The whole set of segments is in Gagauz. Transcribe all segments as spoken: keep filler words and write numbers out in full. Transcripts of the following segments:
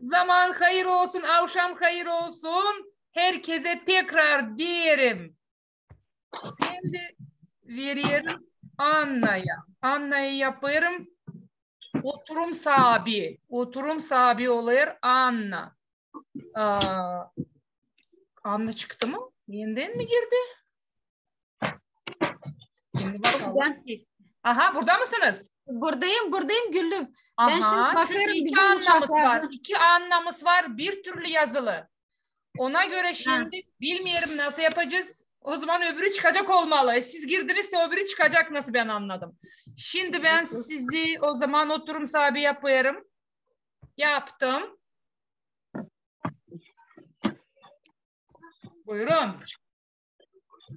Zaman hayır olsun, avşam hayır olsun. Herkeze tekrar deerim. Bän dä vererim Annaya. Annaya yapêrım oturum saabi. Oturum saabi olêr Anna. Aa, Anna çıktı mı? Endän mi girdi? Şimdi bakalım. Aha, burada mısınız? Buradayım, buradayım Güllüm. Bän şindi bakêrım bizim uşaklardan. İki Annamız var, bir türlü yazılı. Ona görä şindi bilmeerim, nasıl yapacez. O zaman öbürü çıkacak olmalı. Siz girdiniz, öbürü çıkacak, nasıl bän annadım. Şindi bän sizi o zaman oturum saabi yapêrım. Yaptım. Buyurun.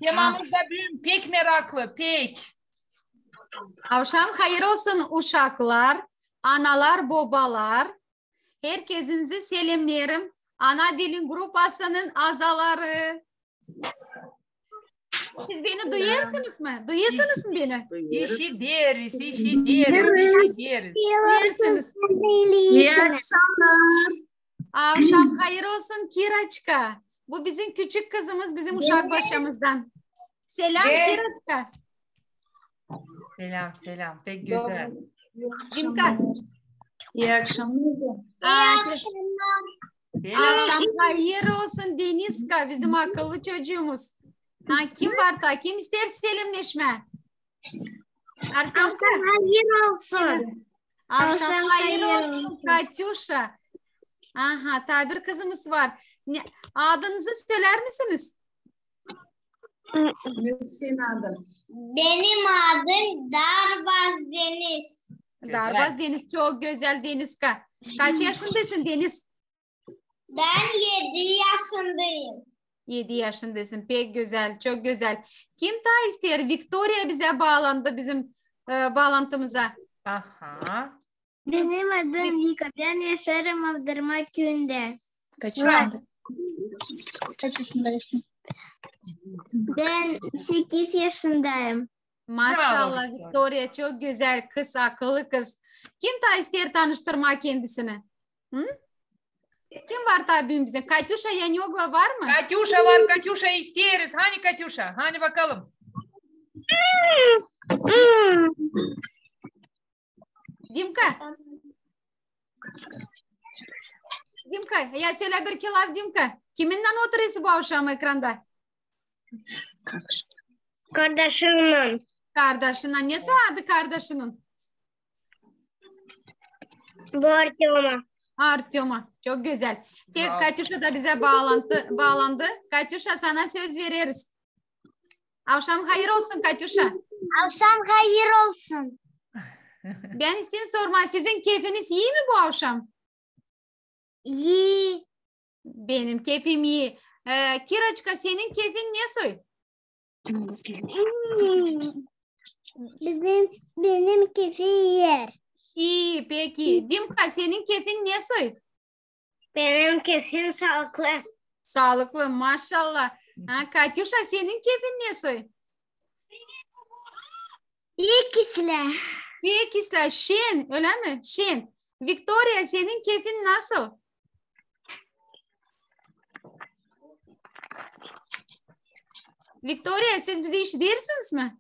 Temamız da büün pek meraklı, pek. Avşam hayır olsun, uşaklar, analar, bobalar. Herkezinizi selemneerim. Ana dilin grupasının azaları. Siz beni duyêrsınız mı? Duyêrsınız mı beni? İşideriz, işideriz, işideriz. Duyêrsınız. İyi akşamnar. Avşam hayır olsun, Kiraçka. Bu bizim küçük kızımız, bizim uşak başamızdan. Selam, Kiraçka. Selam, selam. Pek gözäl. Dimka. İyi akşamnar. Avşam hayır olsun, Deniska, bizim akıllı çocuumuz. Ha, kim var taa? Kim isteer selemneşmää? Artёmka. Avşam hayır olsun. Avşam hayır olsun, Katüşa. Aha, taa bir kızımız var. Adınızı söleer misiniz? Benim adım Darbaz Deniz. Darbaz Deniz, çok gözäl, Deniska. Kaç yaşındasın, Deniz? Bän edi yaşındayım. Edi yaşındasın, pek gözäl, çok gözäl. Kim taa isteer? Viktoriya bizä baalandı bizim baalantımıza. Aha. Benim adım Vika. Bän yaşêêrım Avdırma küüyündä. Kaç yaşında? Bän sekiz yaşındayım. Maşallah, Viktoriya, çok gözäl kız, akıllı kız. Kim taa isteer tanıştırmaa kendisini? Kim var taa büün bizim? Katüşa Yanögla var mı? Katüşa var, Katüşa isteeriz. Hani Katüşa? Hani bakalım. Dimka. Dimka, ya sölä bir-iki laf, Dimka. Kiminnän oturêrsın bu avşam ekranda? Kardaşımnan. Kardaşınnan. Ne soy adı kardaşının? Bu Artёma. Artёma. Çok gözäl. Tek Katüşa da bizä baalantı, baalandı. Katüşa, sana söz vereriz. Avşam hayır olsun, Katüşa. Avşam hayır olsun. Bän isteerim sormaa, sizin kefiniz ii mi bu avşam? İi. Benim kefim ii. Kiraçka, senin kefin ne soy? Bizim, benim kefim ii. İi, pek ii. Dimka, senin kefin ne soy? Benim kefim saalıklı. Saalıklı, maşallah. Ha, Katüşa, senin kefin ne soy? Pek islää. Pek islää, şen, ölä mi? Şen. Viktoriya, senin kefin nasıl? Viktoriya, siz bizi işidersiniz mi?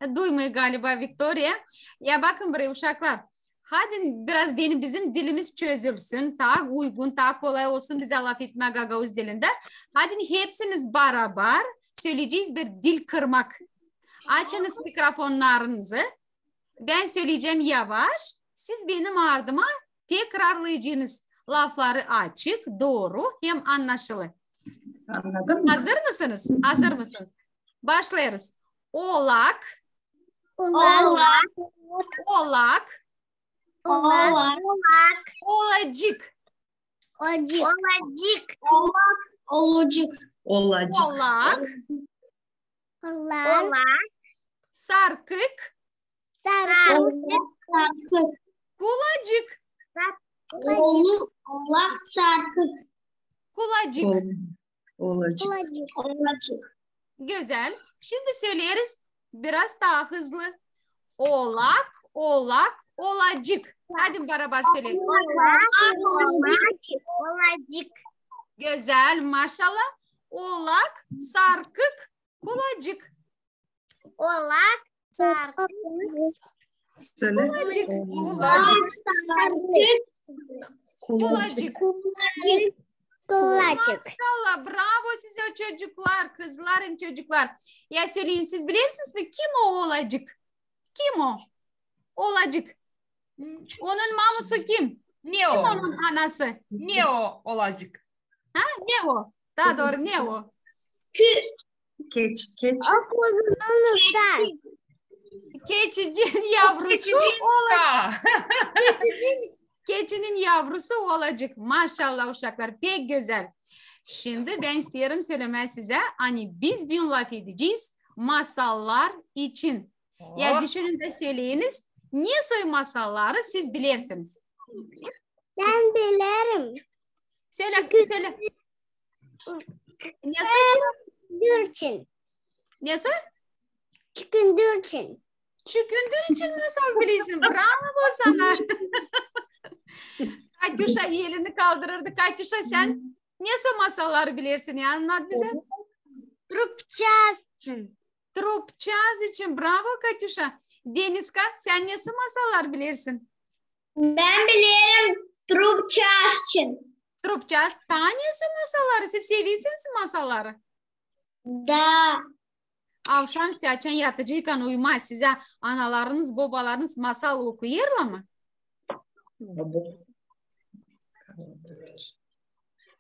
Duymêêr galiba Viktoriya. Ya bakın buraya, uşaklar. Hadi biraz deyin, bizim dilimiz çözülsün, taa uygun, taa kolay olsun bizä lafetmää gagauz dilindä. Hadi hepsiniz barabar söleyecez bir dil kırmak. Açınız mikrofonnarınızı. Bän söleyecäm yavaş, siz benim ardıma tekrarlayacenız. Lafları açık, dooru hem annaşılı. Anladın mı? Hazır mısınız? Hazır mısınız? Başlêêrız. Olak. Olak. Olak. Olak. Olacık. Olacık. Olacık. Olak. Olacık. Olacık. Olak. Olak. Olak. Sarkık. Sarkık. Sarkık. Kulacık. Olu, olak, sarkık. Kulacık. Ol-, olacık. Kulacık. Olacık. Gözäl. Şindi söleyeriz biraz taa hızlı. Olak, olak, olacık. Hadi barabar söleyin. Olacık. Gözäl, maşallah. Olak, sarkık, kulacık. Olak, sarkık. Söle. Kulacık. Olak, sarkık. Kulacık. Kulacık. Maşallah, bravo sizä, çocuklar, kızlar hem çocuklar. Ya söleyin, siz bilersiniz mi, kim o olacık? Kim o? Olacık. Onun mamusu kim? Ne o? Kim onun anası? Ne o olacık? Ha? Ne o? Taa dooru, ne o? Keç, keç. Keçicin yavrusu olacık. Keçicin, keçinin yavrusu olacık. Maşallah, uşaklar, pek gözäl. Şindi bän isteerim sölemää sizä, ani biz büün lafedecez masallar için. Ya düşünün dä söleyiniz, ne soy masalları siz bilersiniz? Bän bilerim. Sölä, sölä. Ne soy? Çükündür için. Ne soy? Çükündür için. Çükündür için masal bilersin. Bravo sana. Katüşa elini kaldırırdı. Katüşa, sän ne soy masalları bilersin ya? Annat bizä. Trupçaaz için. Trupçaaz için. Bravo, Katüşa. Deniska, sän ne soy masalları bilersin? Bän bilerim, trupçaaz için. Trupçaaz. Taa ne soy masalları? Siz seversiniz masalları? Da. Avşamüstü açan yatacıykan, uyumaz, sizä analarınız, bobalarınız masal okuyêrlar mı?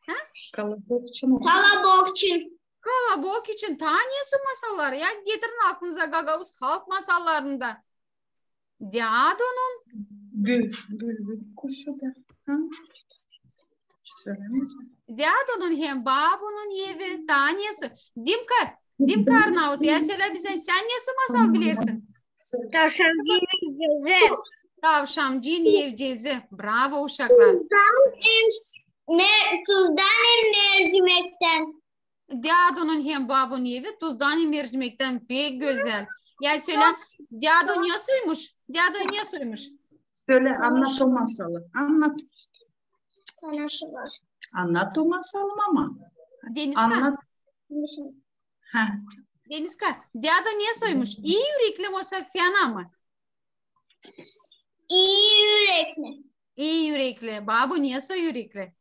Ha? Kolobok için. Kolobok için. Kolobok için. Taa ne soy masalları ya? Getirin aklınıza gagauz halk masallarında. Dädunun. Bül-, bülbül kuşu da. Ha? Sölemää. Dädunun hem babunun evi. Taa ne soy? Dimka, Dimka Arnaut, ya sölä bizä, sän ne soy masal bilersin? Tavşancıın evcezi. Tavşancıın evcezi. Bravo, uşaklar. Tuzdan em-, me-, tuzdan hem mercimektän. Dädunun hem babunun evi tuzdan hem mercimektän. Pek gözäl. Ya sölä, dädu ne soymuş? Dädu ne soymuş? Sölä, annat o masalı. Annat. Annat o masalı, mama. Deniska. Annat. Ha. Deniska, dädu ne soymuş? İi ürekli mi osa fena mı? İi ürekli. İi ürekli. Babu ne soy ürekli?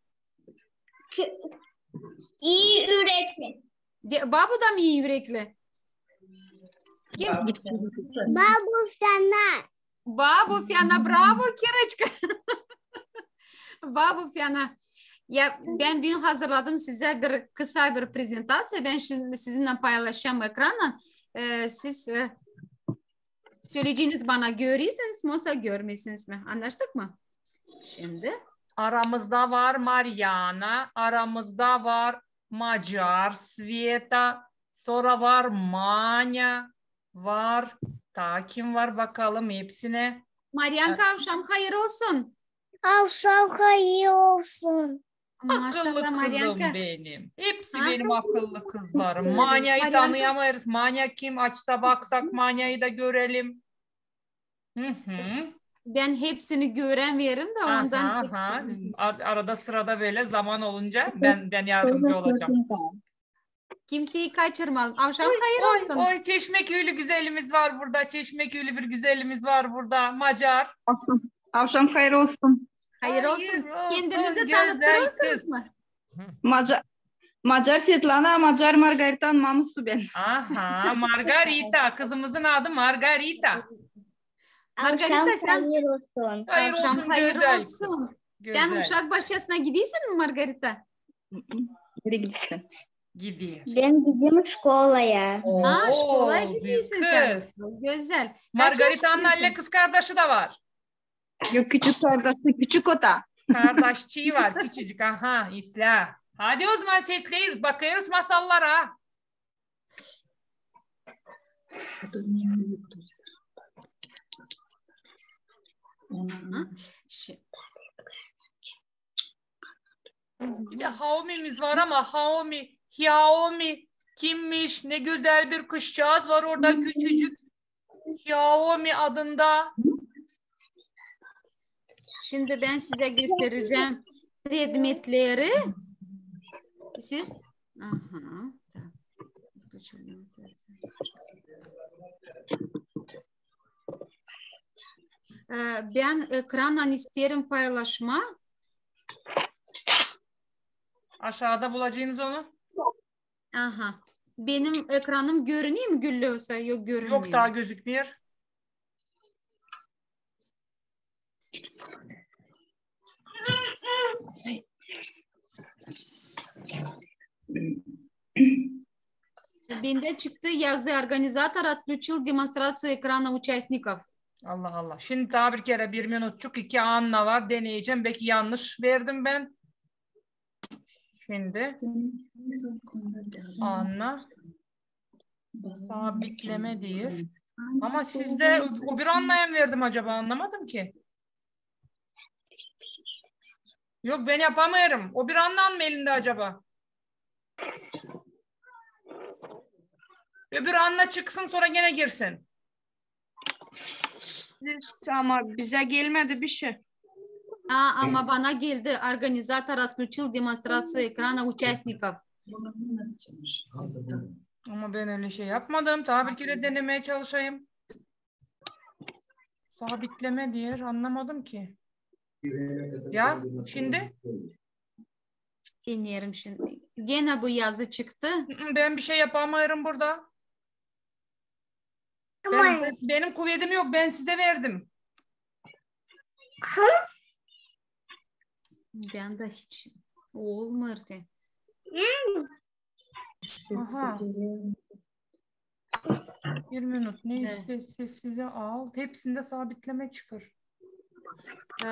İi ürekli. De, babu da mı ii ürekli? Kim? Babu fena. Babu fena, bravo, Kiraçka. Babu fena. Ya, bän büün hazırladım sizä bir kısa bir prezentaţiya. Bän şi-, sizinnän paylaşacam ekrannan. E, siz, e, söleyeceniz bana, görersiniz mi osa görmeersiniz mi? Annaştık mı? Şindi. Aramızda var Mariana, aramızda var Macar Sveta, sora var Manya, var. Taa kim var bakalım hepsinä? Marianka, avşam hayır olsun. Avşam hayır olsun. Maşallah, Marianka. Akıllı kızım benim. Hepsi benim akıllı kızlarım. Manyayı tanıyamêêrız. Manya kim? Açsa baksak Manyayı da görelim. Hı hı. Bän hepsini görämeerim dä, ondan hepsini. Ar-, arada sırada bölä zaman olunca bän, bän yardımcı olacam. Kimseyi kaçırmayalım. Avşam hayır olsun. Oy, Çeşmeköylü güzelimiz var burada. Çeşmeköylü bir güzelimiz var burada. Macar. Avşam hayır olsun. Hayır olsun. Kendinizi tanıttırırsınız mı? Macar, Macar Svetlana, Macar Margarita, mamusu bän. Aha, Margarita. Kızımızın adı Margarita. Margarita, sän... Avşam hayır olsun. Sän uşak başçasına gidersin mi, Margarita? Nereyi gidersin? Gider. Bän giderim şkolaya. Ha, şkolaya gidersin sän. Gözäl. Margarita'nın annä kızkardaşı da var. Yok, küçük kardaşı, küçük o da. Kardaşçıı var, küçücük, aha, islää. Hadi o zaman sesleyiriz, bakêrız masallara. Aha. Bir de Haomi'miz var ama Haomi, Hiaomi kimmiş? Ne gözäl bir kızçaaz var orada küçücük. Hiaomi adında. Şindi bän sizä gösterecäm predmetleri. Siz, aha, tamam. E, bän ekranan isteerim paylaşmaa. Aşaada bulacênız onu. Aha. Benim ekranım görünüyor mu, Güllü, osa yok, görünmüyor? Yok, taa gözükmeer. Bendä çıktı yazı: «Организатор отключил демонстрацию экрана участников». Allah Allah. Şindi taa bir kerä, bir minutçuk, iki Anna var, deneyecäm. Beki yannış verdim bän. Şindi Anna sabitleme diil. Ama sizdä o bir Annaya mı verdim acaba? Annamadım ki. Yok, bän yapamêêrım. O bir Annanın mı elindä acaba? Öbür Anna çıksın, sora genä girsin. Siz, ama bizä gelmedi bir şey. A, ama bana geldi: «Организатор отключил демонстрацию экрана участников». Ama bän ölä şey yapmadım. Taa bir kerä denemää çalışayım. Sabitleme diil, annamadım ki. Ya, şindi? Deneerim şindi. Genä bu yazı çıktı. Hı hı, bän bir şey yapamêêrım burada. Bän, benim kuvedim yok, bän sizä verdim. Bendä hiç olmêêrdı. Aha. Bir minut. Ne ses, sesi al. Hepsindä sabitleme çıkêr. E,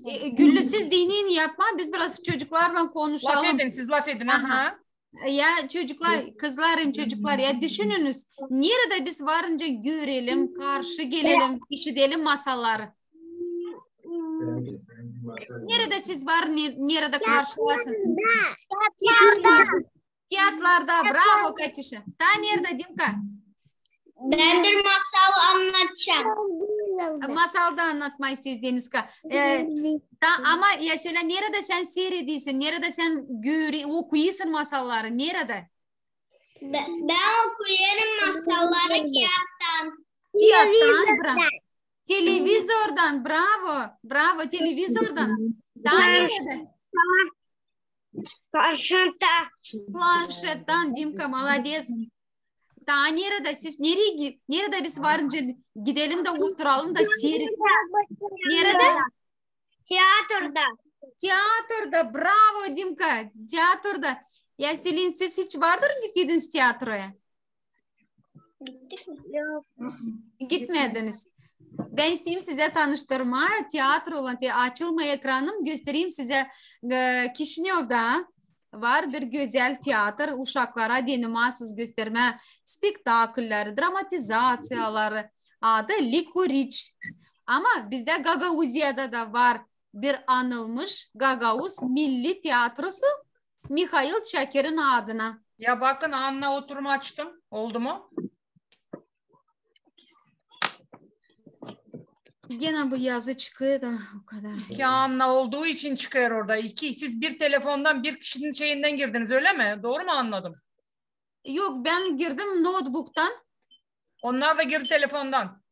e, Güllü, siz deneyin yapmaa, biz biraz çocuklarlan konuşalım. Lafedin, siz lafedin. Aha. Aha. Ya çocuklar, kızlar hem çocuklar, ya düşününiz, neredä biz varınca görelim, karşı gelelim, işidelim masalları? Neredä siz var, ne-, neredä karşılasın? Teatrlarda. Teatrlarda, bravo, Katüşa. Taa neredä, Dimka? Bän bir masal annadacam. Masalda annatmaa isteer Deniska. E, ta, ama ya sölä, neredä sän siiredäsin, neredä sän göre-, okuyêrsın masalları, neredä? Bä-, bän okuyêrım masalları kiyattan. Kiyattan, bra-, televizordan, bravo, bravo, televizordan. Taa neredä? Planşetta. Planşettan, Dimka, maladets. Taa neredä? Siz neredä gi-, neredä biz varınca gidelim dä oturalım da siiredelim? Neredä? Teatrda. Teatrda, bravo, Dimka, teatrda. Ya sölän, siz hiç vardır gittiydiniz teatroya? Gittik mi? Yok. Gitmediniz. Bän isteerim sizä tanıştırmaa teatroylan, te-, açılmaa ekranım, göstereyim sizä, e, Kişinövda var bir gözäl teatr, uşaklara denemäzsiniz göstermää spektaklleri, dramatizaţiyaları, adı Likuriç. Ama bizdä Gagauziyada da var bir anılmış Gagauz milli teatrosu Mihail Şakirin adına. Ya bakın, Anna, oturum açtım. Oldu mu? Genä bu yazı çıkêr da o kadar. İki Anna olduğu için çıkêr orada. İki, siz bir telefondan, bir kişinin şeyinden girdiniz, öyle mi? Doğru mu anladım? Yok, bän girdim notebooktan. Onnar da girdi telefondan.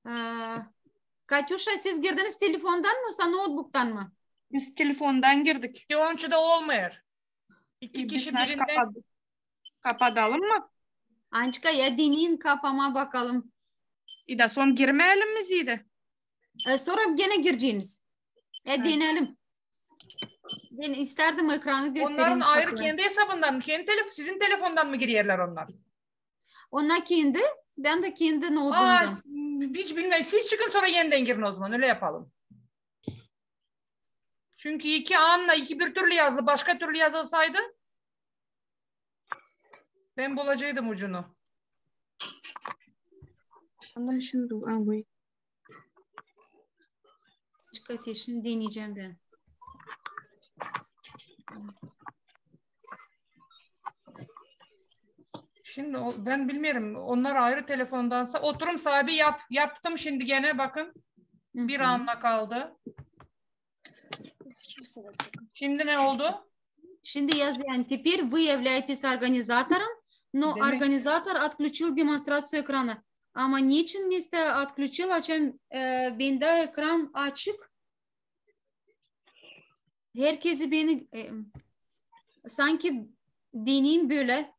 E, Katüşa, siz girdiniz telefondan mı, sa notebooktan mı? Biz telefondan girdik. Ki onça da olmêêr. İki kişi birinden. Kapadalım mı? Ançka, ya deneyin kapamaa, bakalım. İ da sora girmeyelim mi zide? E, sora genä gireceniz. E, deneyelim. Bän isteerdim ekranı göstereyim. Onnarın ayrı kendi esabından, kendi telef-, sizin telefondan mı girerlär onnar? Onnar kendi, bän dä kendi notebooktan. Aa, hiç bilmeerim. Siz çıkın, sora enidän girin o zaman, ölä yapalım. Çünkü iki Anna, iki bir türlü yazılı, başka türlü yazılsaydı, bän bulacaydım ucunu. Anlamışım, dur, a, bu. Çıkart, şindi deneyecäm bän. Şindi o, bän bilmeerim, onnar ayrı telefondansa. Oturum saabi yap-, yaptım şindi genä, bakın. Bir Anna kaldı. Şimdi ne oldu? Şimdi yazıyorum. Теперь вы являетесь организатором, но организатор отключил демонстрацию экрана. Ama niçin mesela отключил, açan, e, bendä ekran açık? Herkezi beni, e, sanki deneyim bölä.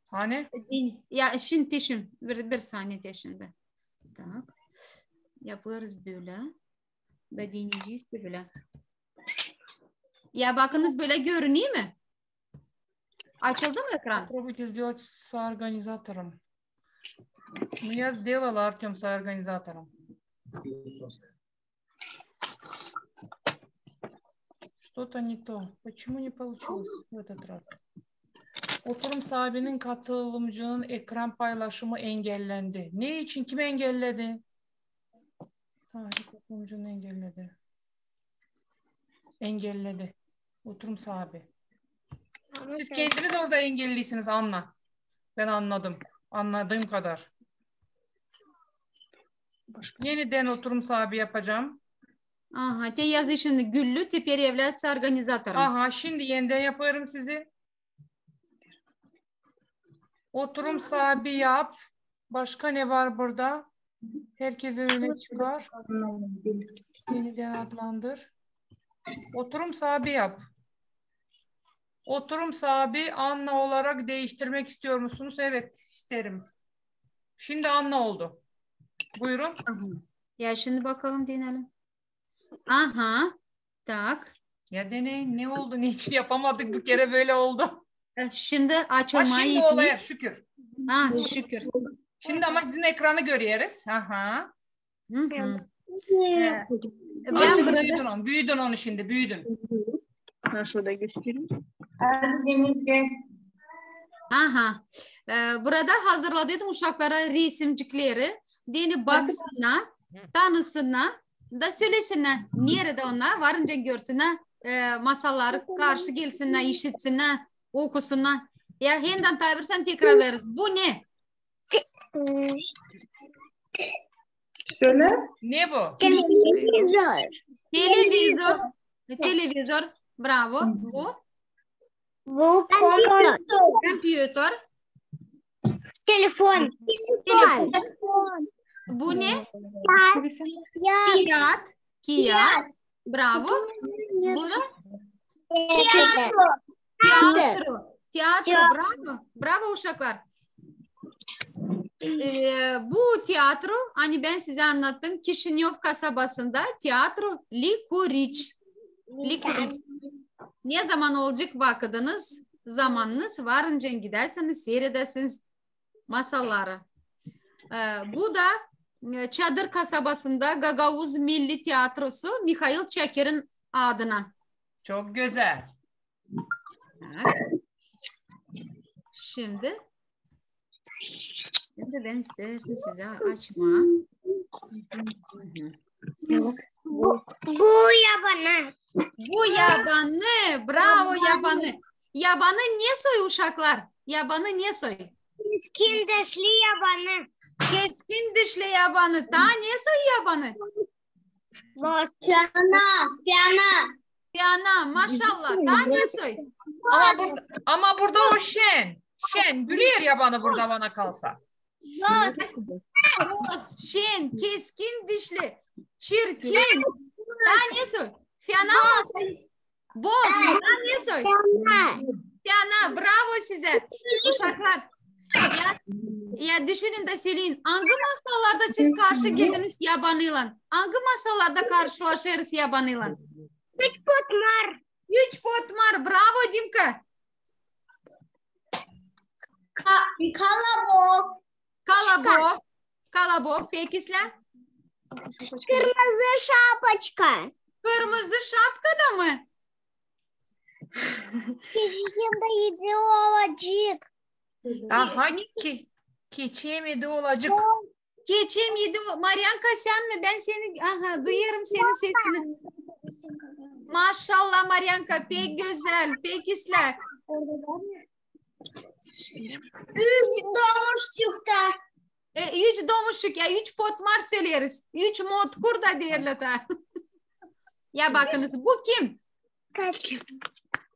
Hani? E, den-, ya şimdi deşin, bir, bir saniye deşin dä. Tak. Yapêrız bölä. Da deneyecez bölä. Ya bakınız, bölä görünüyor mu? Açıldı mı ekran? Попробуйте сделать соорганизатором. Ну, я сделала, Артём, соорганизатором. Что-то не то. Почему не получилось в этот раз? Oturum saabinin katılımcının ekran paylaşımı engellendi. Ne için? Kim engelledi? Sahi katılımcının engelledi. Engelledi. Oturum saabi. Siz kendiniz orada engellisiniz, Anna. Ben anladım. Anladığım kadar. Yenidän oturum saabi yapacağım. Aha, te yazı şimdi Güllü, теперь является организатором. Aha, şimdi yenidän yapıyorum sizi. Oturum saabi yap. Başka ne var burada? Herkezi öne çıkar. Yenidän adlandır. Oturum saabi yap. Oturum saabi Anna olarak değiştirmek istiyor musunuz? Evet, isterim. Şimdi Anna oldu. Buyurun. Aha. Ya şimdi bakalım, deneyelim. Aha. Tak. Ya deneyin, ne oldu? Niçin yapamadık bu kere, böyle oldu? E, şimdi açılma. Ha, şimdi oluyor, şükür. Ha, şükür. Şimdi ama sizin ekranı görüyoruz. Aha. Hı hı. E, ben burada büyüdün onu, büyüdün onu şimdi, büyüdün. Ben şurada göstereyim. Hadi Deniz, gel. Aha. E, burada hazırladıydım uşaklara resimcikleri. Deyni baksınnar, tanısınnar da sölesinnar, neredä onnar, varınca görsünnar, e, masalları, karşı gelsinnär, işitsinnär, okusunnar. Ya, hendän taa bir sän tekrarlêêrız. Bu ne? Söle. Ne bu? Televizor. Televizor. Televizor. Bravo. Bu? Bu kompüter. Kompüter. Telefon. Telefon. Bu ne? Kiyat. Kiyat. Bravo. Bu da? Teatro. Teatro. Teatro. Bravo. Bravo, uşaklar. E, bu teatro, ani bän sizä annattım, Kişinöv kasabasında teatro Likuriç. Likuriç. Ne zaman olacek vakıdınız, zamanınız, varınca gidäsiniz, siiredäsiniz masalları. E, bu da, e, Çadır kasabasında Gagauz Milli Teatrosu Mihail Çakirin adına. Çok gözäl. Tak. Şimdi, şimdi bän isteerim sizä açmaa. Bu, bu yabanı. Bu yabanı. Bravo, yabanı. Yabanı ne soy, uşaklar? Yabanı ne soy? Keskin dişli yabanı. Keskin dişli yabanı. Taa ne soy yabanı? Boz. Piyana, piyana. Piyana, maşallah. Taa ne soy? Ama burada, ama burada o şen. Şen, güler yabanı burada bana kalsa. Boz. Boz, şen, keskin dişli, çirkin. Taa ne soy? Piyana mı? Boz. Taa ne soy? Piyana. Piyana, bravo sizä. Uşaklar. Ya, ya düşünün da söleyin, angı masallarda siz karşı geldiniz yabanıylan? Angı masallarda karşılaşêrız yabanıylan? Üç potmar. Üç potmar. Bravo, Dimka. Ka-, Kolobok. Kolobok. Kolobok. Peki, islää? Kırmızı şapoçka. Kırmızı şapka da mı? Keçim yedi olacık. Aha, ke-, keçim yedi olacık. Keçim yedi, Maryanka, sän mi? Bän seni, aha, duyêrım senin sesini. Maşallah, Maryanka, pek gözäl, pek islää. Üç domuşçuk da. E, üç domuşçuk, ya, üç potmar söleeriz. Üç motkur da deerlär taa. Ya bakınız, bu kim? Kaç?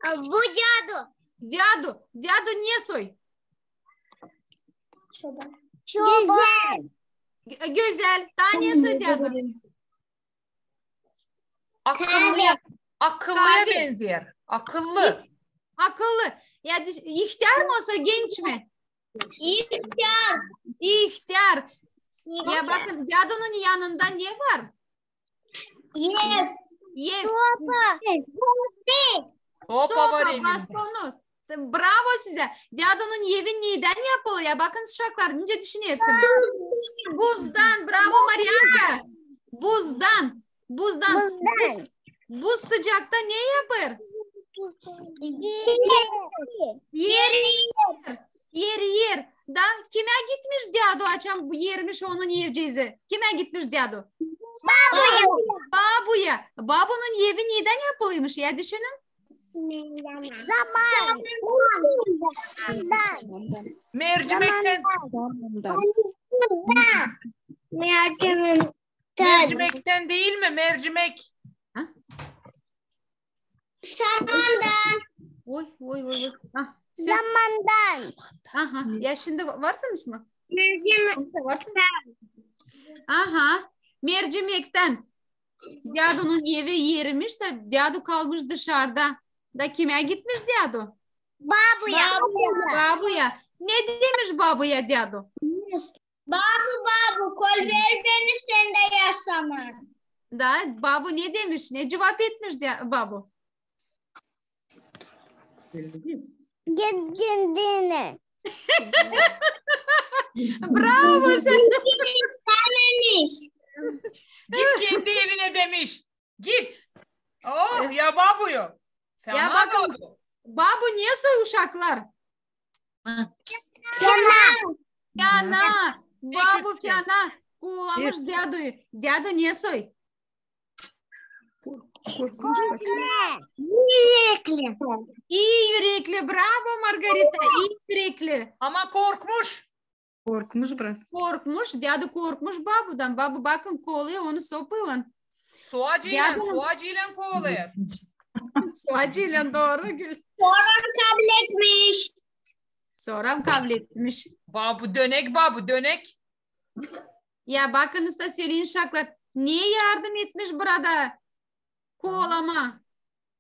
A, bu dädu. Dädu. Dädu ne soy? Çoban. Çoban. Gözäl. Gö-, gözäl. Taa ne soy dädu? Akıllıya, akıllıya benzeer. Akıllı. Akıllı. Ya düş-, ihtär mi olsa, genç mi? İhtär. İhtär. Ya bakın, dädunun yanında ne var? Ev. Ev. Sopa. Sopa var elindä. Bastonu. Bravo sizä. Dädunun evi nedän yapılı? Ya bakın, uşaklar, nicä düşünersiniz? Buzdan. Bravo, Marianka. Buzdan. Buzdan. Buz, buz sıcakta ne yapêr? Erer. Erer. Erer. Da kimä gitmiş dädu, açan bu ermiş onun evceezi? Kimä gitmiş dädu? Babuya. Babuya. Babunun evi nedän yapılıymış, ya düşünün. Samandan. Mercimektän. Mercimektän. Mercimektän diil mi? Mercimek. Ha? Samandan. Oy, oy, oy, oy. Ah, samandan. Aha, ya şindi va-, varsınız mı? Mercimek. Varsınız. Aha, mercimektän. Dädunun evi erimiş da dädu kalmış dışarda. Da kimä gitmiş dädu? Babuya. Babuya. Ne demiş babuya dädu? Babu, babu, kolüver beni sendä yaşamaa. Da babu ne demiş? Ne cuvap etmiş dä babu? Git kendinä. Bravo sän. Git kendi evinä demiş. Git. Oh, ya babuyu. Ya bakın, babu ne soy, uşaklar? Fena. Fena. Babu fena. Kovalamış däduyu. Dädu ne soy? İi ürekli. İi ürekli. Bravo, Margarita. İi ürekli. Ama korkmuş. Korkmuş biraz. Korkmuş, dädu korkmuş babudan. Babu, bakın, kovalêr onu sopaylan. Soyacıylan, soyacıylan kovalêr. Soyacıylan, dooru, Gül. Soram kabletmiş. Soram kabletmiş. Babu dönek, babu dönek. Ya bakınız da söleyin, uşaklar, ne yardım etmiş burada? Kovalamaa.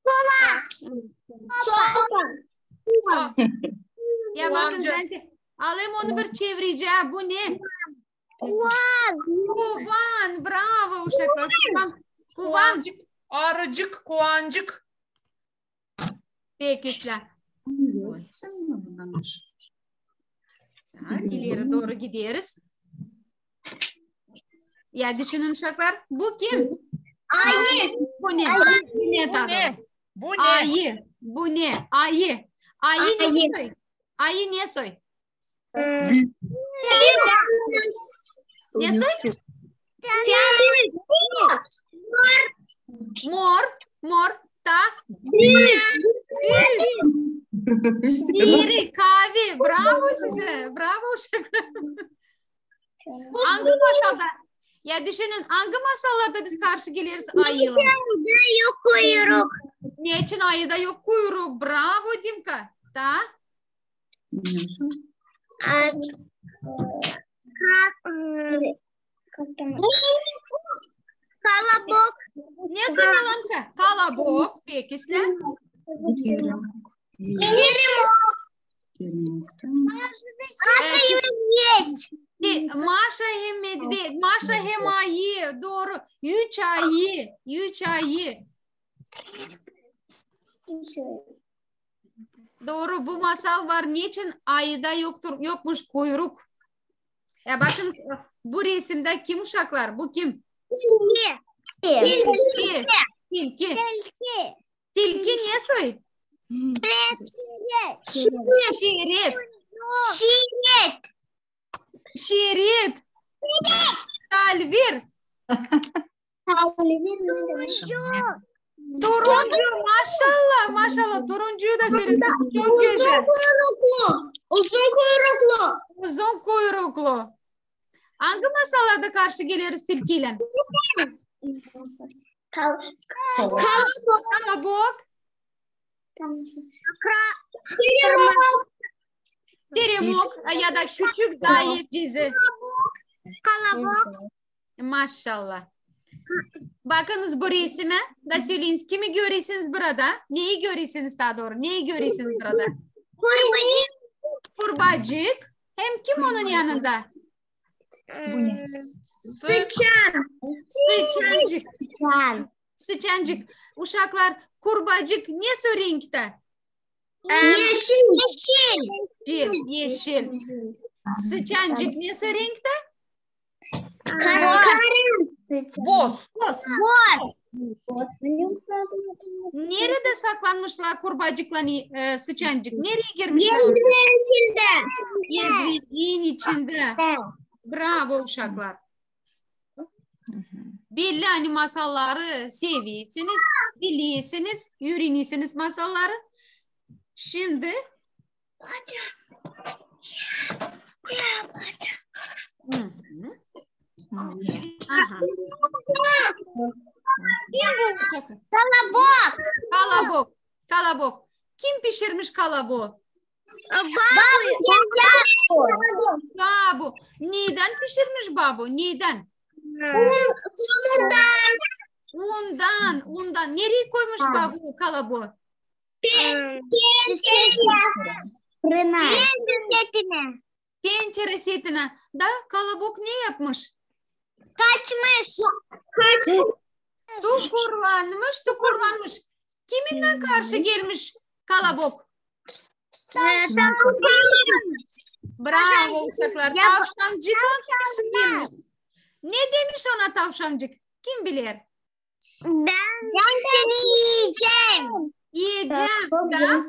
Kova. Sopa. Ya bakın, bän dä alayım onu bir çevirecäm. Bu ne? Kovan. Kovan. Bravo, uşaklar. Kovan. Kovan. Kovancık, arıcık, kovancık. Peki, islää. Oy. Ha, ileri dooru gideriz. Ya düşünün, uşaklar. Bu kim? Ayı. Bu ne? Ayı. Bu ne? Bu ne? Ayı. Bu ne? Ayı. Ayı ne soy? Ayı ne soy? Ne soy? Mor, mor, ta. Diri, kavi. Bravo sizä, bravo, uşaklar. Angı masalda, ya düşünün, angı masallarda biz karşı geleriz ayılan? Neçin ayıda yok kuyruk? Neçin ayıda yok kuyruk? Bravo, Dimka. Ta? Ka-, e, Kolobok. Ne soy, Milanka? Kolobok, peki, islää. Terimok. Terimok. Maşa hem Medved. Te-, Maşa hem Medved. Maşa hem ayı. Dooru. Üç ayı. Üç ayı. Dooru, bu masal var. Neçin ayıda yoktur, yokmuş kuyruk? Ya bakın, bu resimdä kim, uşaklar? Bu kim? Tilki. Tilki. Tilki. Tilki. Tilki ne soy? Şiret. Şiret. Şiret. Şiret. Kalvir. Kalvir. Turuncu. Turuncu. Maşallah, maşallah. Turuncuyu da seyredin. Çok güzel. Uzun kuyruklu. Uzun kuyruklu. Uzun kuyruklu. Angı masallarda karşı geleriz tilkiylän? Kal-, kal-, kalabok. Kalabok. Teremok ya da küçük dağ evcizi. Kalabok. Maşallah. Bakınız bu resime da söleyin, kimi görersiniz burada? Neyi görersiniz, taa dooru? Neyi görersiniz burada? Kurbacık. Hem kim onun yanında? Sıçan. Sıçancık. Sıçancık. Uşaklar, kurbacık ne sor renktä? Yeşil. Yeşil. Yeşil. Sıçancık ne sor renktä? Kara. Boz. Boz. Boz. Neredä saklanmışlar kurbacıklan, e, sıçancık? Nereyi girmişlär? Eldiven içindä. Eldiven içindä. Bravo, uşaklar. Belli, ani masalları seversiniz, bilersiniz, üürenersiniz masalları. Şindi. Hı hı. Aha. Kim bu uşak? Kalabok. Kalabok. Kalabok. Kim pişirmiş kalaboku? Babu. Babu. Neydän pişirmiş babu? Neydän? Un, undan. Undan, undan. Nereyi koymuş babu kalaboku? Pen-, pençere. Fırına. Pençere setinä. Pençere setinä. Da kalabok ne yapmış? Kaçmış. Kaçmış. Tukurlanmış, tukurlanmış. Kimindän karşı gelmiş kalabok? Tavşan. Bravo, uşaklar. Tavşancıklan karşı gelmiş. Ne demiş ona tavşancık? Kim biler? Bän, bän seni iyecäm. İyecäm, da?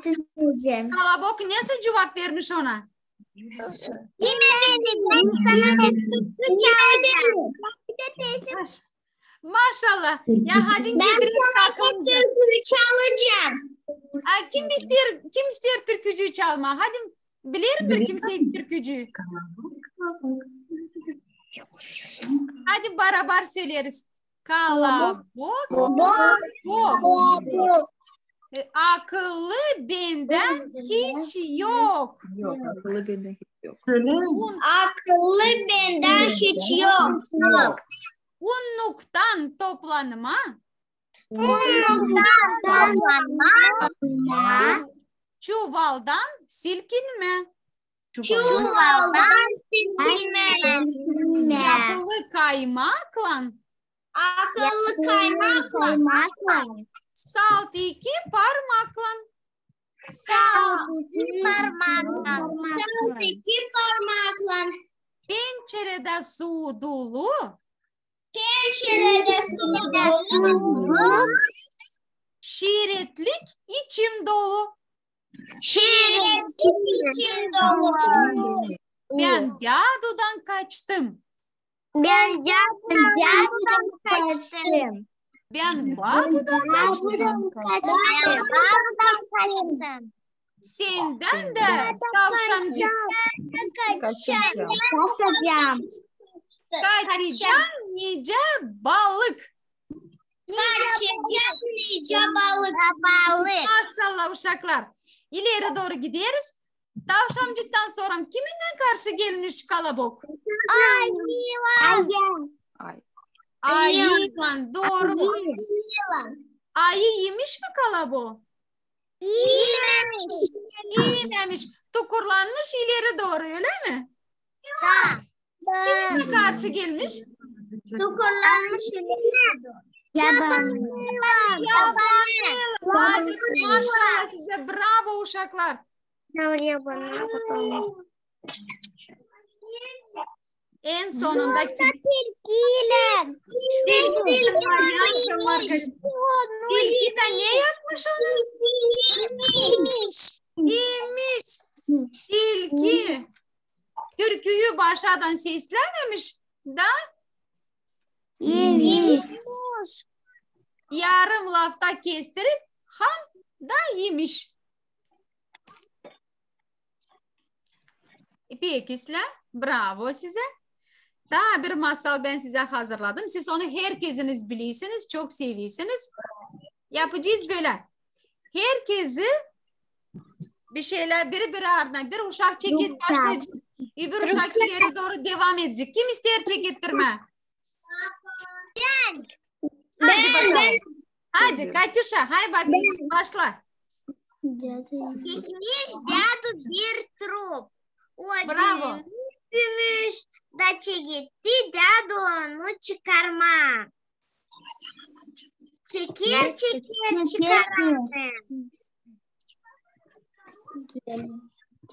Kalabok nesoy cuvap vermiş ona? İme beni, bän sana bir türkü çalacam. Maşallah. Ya, hadi getirin. Bän sana bir türkü çalacam. A, kim isteer, kim isteer türkücüyü çalmaa? Hadi, bilerim bir kimsey türkücüyü. Hadi barabar söleriz. Kalabok. Bok. Bok. E, akıllı bendän hiç yok. Yok, akıllı bendän hiç yok. Un- Akıllı bendän hiç yok. Yok. Unnuktan toplanma. Unnuktan toplanma. Çu-, çuvaldan silkinme. Çuvaldan silkinme. Yapılı kaymaklan. Akıllı kaymaklan. Salt iki parmaklan. Salt iki parmaklan. Salt iki parmaklan. Pençeredä su dolu. Pençeredä su dolu. Şiiretlik içim dolu. Şiiretlik içim dolu. Bän cadudan kaçtım. Bän cadudan kaçtım. Bän babudan kaçtım. Bän babudan kaçtım. Sendän dä, tavşancık, kaçacam. Kaçacam nicä balık. Kaçacam nicä balık. Maşallah, uşaklar. İleri dooru gideriz. Tavşancıktan sora kimindän karşı gelmiş kalabok? Ayıylan. Ayı. Ayıylan, dooru. Ayı. Ayı imiş mi kalaboku? İmemiş. İmemiş. Tukurlanmış ileri dooru, ölä mi? Da. Kimindän karşı gelmiş? Tukurlanmış ileri dooru. Yaban. Yaban. Yaban. Maşallah sizä, bravo, uşaklar. Yaban. En sonunda tilki. Tilki. Tilki dä ne yapmış ona? İmiş. İmiş. Tilki türküyü başadan seslämemiş da imiş. Yarım lafta kestirip han da imiş. Peki, sizä, bravo sizä. Taa bir masal bän sizä hazırladım. Siz onu herkeziniz bilersiniz, çok seversiniz. Yapacez bölä. herkezi bir şeylär, biri biri ardına, bir uşak çekip başlayacek, öbür uşak ileri dooru devam edecek. Kim isteer çekettirmää? Hadi bakalım. Hadi, Katüşa, hay bakayım, başla. Çekmiş dädu bir trup. O büümüş, büümüş da çeketti dädu onu çıkarmaa. Çeker, çeker, çıkaramêêr.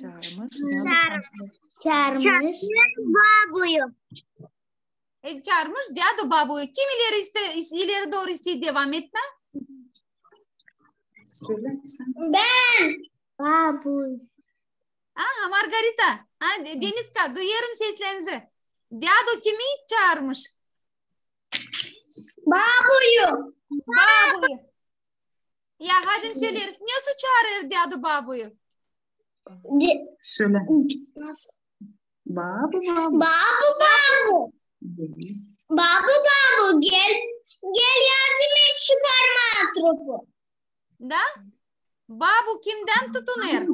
Çaarmış. Çaarmış. Çaarmış babuyu. E, çaarmış dädu babuyu. Kim ileri iste-, is-, ileri dooru isteer devam etmää? Bän. Babu. Aha, Margarita. Ha, De-, Deniska, duyêrım seslerinizi. Dädu kimi çaarmış? Babuyu. Babuyu. Ya, hadi söleeriz. Nesoy çaarêr dädu babuyu? Söle. Babu, babu. Babu, babu. Babu, babu, gel, gel yardım et çıkarmaa trupu. Da? Babu kimdän tutunêr?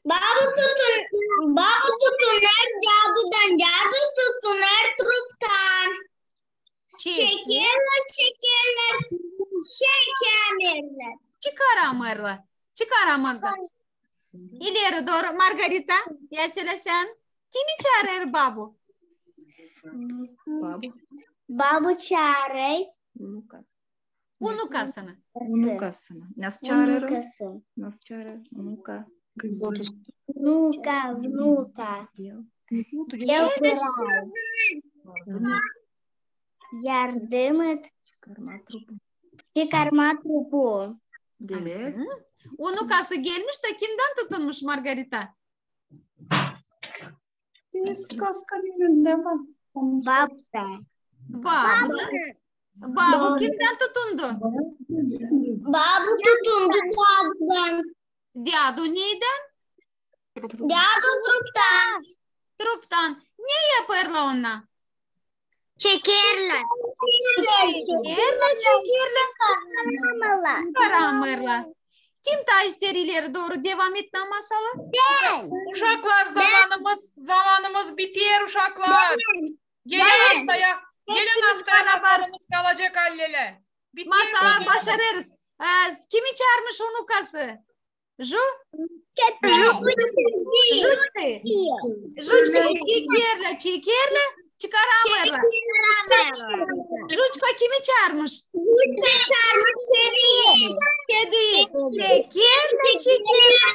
Babu tutun, babu tutunêr dädudan, dädu tutunêr truptan. Çekerlär, çekerlär, çekämeerlär. Çıkaramêêrlar. Çıkaramêêrlar. İleri dooru, Margarita, ya sölä sän. Kimi çaarêr babu? Babu. Babu çaarêr. Unukasını. Unukasını. Nasıl çaarêr o? Unukası. Nasıl çaarêr? Unuka. Unuka, unuka. Gel. Gel. Yardım et. Çıkarmaa trupu. Çıkarmaa trupu. Gel. Unukası gelmiş da kimdän tutunmuş, Margarita? Biz kaska önündä var. Babu da. Babu da. Babu kimdän tutundu? Babu tutundu dädudan. Dädu neydän? Dädu truptan. Truptan. Ne yapêrlar onnar? Çekerlär. Çekerlär, çekerlär. Çıkaramêêrlar. Kim taa isteer ileri dooru devam etmää masalı? Uşaklar, zamanımız, zamanımız biter, uşaklar. Gelän aftaya, gelän aftaya masalımız kalacek hallelä. Masalar başarêrız. E, kimi çaarmış unukası? Ju? Köpek. Juşka. Juşka. Çekerlär, çekerlär, çıkaramêêrlar. Juşka kimi çaarmış? Juşka çaarmış kedi. Kedi. Çekerlär, çekerlär.